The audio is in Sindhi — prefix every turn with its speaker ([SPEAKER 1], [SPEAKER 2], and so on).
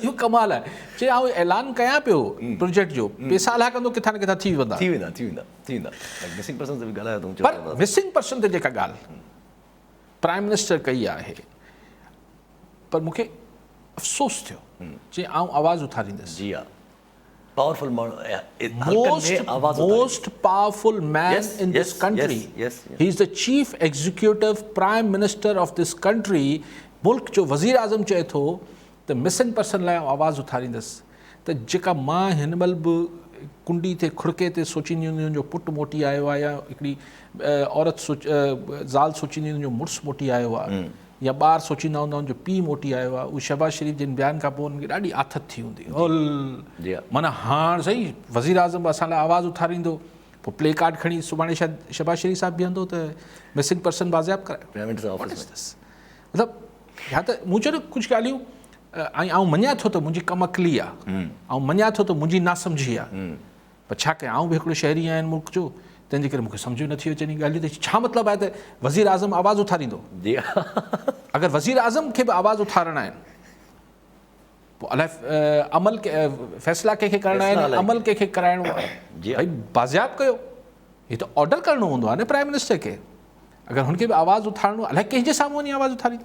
[SPEAKER 1] اهو ڪمال آهي. چي آئون اعلان ڪيان پيو پروجيڪٽ جو، پيسا الاء ڪندو ڪٿان نه ڪٿان ٿي ويندا.
[SPEAKER 2] ٿي ويندا ٿي ويندا ٿي ويندا. مسنگ پرسن تي به ڳالهايو اٿئون.
[SPEAKER 1] پر مسنگ پرسن تي جيڪا ڳالهه پرائم منسٽر ڪئي آهي پر مون کي افسوس ٿيو چي آئون آواز اٿاريندس.
[SPEAKER 2] جي ها پاورفل ماڻهو حلقن ۾ آواز اٿاريندو.
[SPEAKER 1] Most powerful man in this country he is the chief executive prime minister of this country ملڪ جو وزير اعظم چئي ٿو ته مسنگ پرسن لاء آئون آواز اٿاريندس ته جيڪا مان هن مهل به ڪنڊي تي کڙڪي تي سوچيندي هوندي هن جو پٽ موٽي آيو آهي يا هڪڙي عورت سوچ زال سوچيندي هوندي هن جو مڙس موٽي آيو آهي يا ٻار سوچيندا هوندا هن جو پيء موٽي آيو آهي اهو شهباز شريف جن بيان کان پوء هنن کي ڏاڍي آٿت ٿي هوندي معنيٰ هاڻ صحيح وزير اعظم به اسان لاء آواز اٿاريندو پوء پلي ڪارڊ کڻي سڀاڻي شايد شهباز شريف صاحب بيهندو ته مسنگ پرسن بازياب ڪرايو مطلب يا ته مون چيو ته ڪجهه ڳالهيون ۽ آئون مڃان ٿو ته منهنجي ڪم عقلي آ آئون مڃان ٿو ته منهنجي ناسمجهي آ پر ڇا ڪيان آئون به هڪڙو شهري آهيان ملڪ جو تنهن جي ڪري مون کي سمجهه نٿي اچن هي ڳالهيون ته ڇا مطلب آهي ته وزير اعظم آواز اٿاريندو
[SPEAKER 2] جي
[SPEAKER 1] اگر وزير اعظم کي به آواز اٿارڻا آهن پوء الائي عمل فيصلا ڪنهن کي ڪرڻا آهن عمل ڪنهن کي ڪرائڻو آهي ڀائي بازياب ڪيو هي ته آرڊر ڪرڻو هوندو آهي نه پرائم منسٽر کي اگر هن کي به آواز اٿارڻو الائي ڪنهن جي سامهون وڃي آواز اٿاريندو.